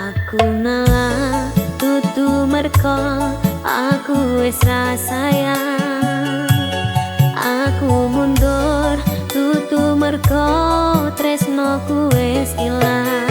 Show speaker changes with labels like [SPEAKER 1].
[SPEAKER 1] Aku ngalah dudu merko aku wis ra sayang. Aku mundur dudu merko tresnoku wis ilang.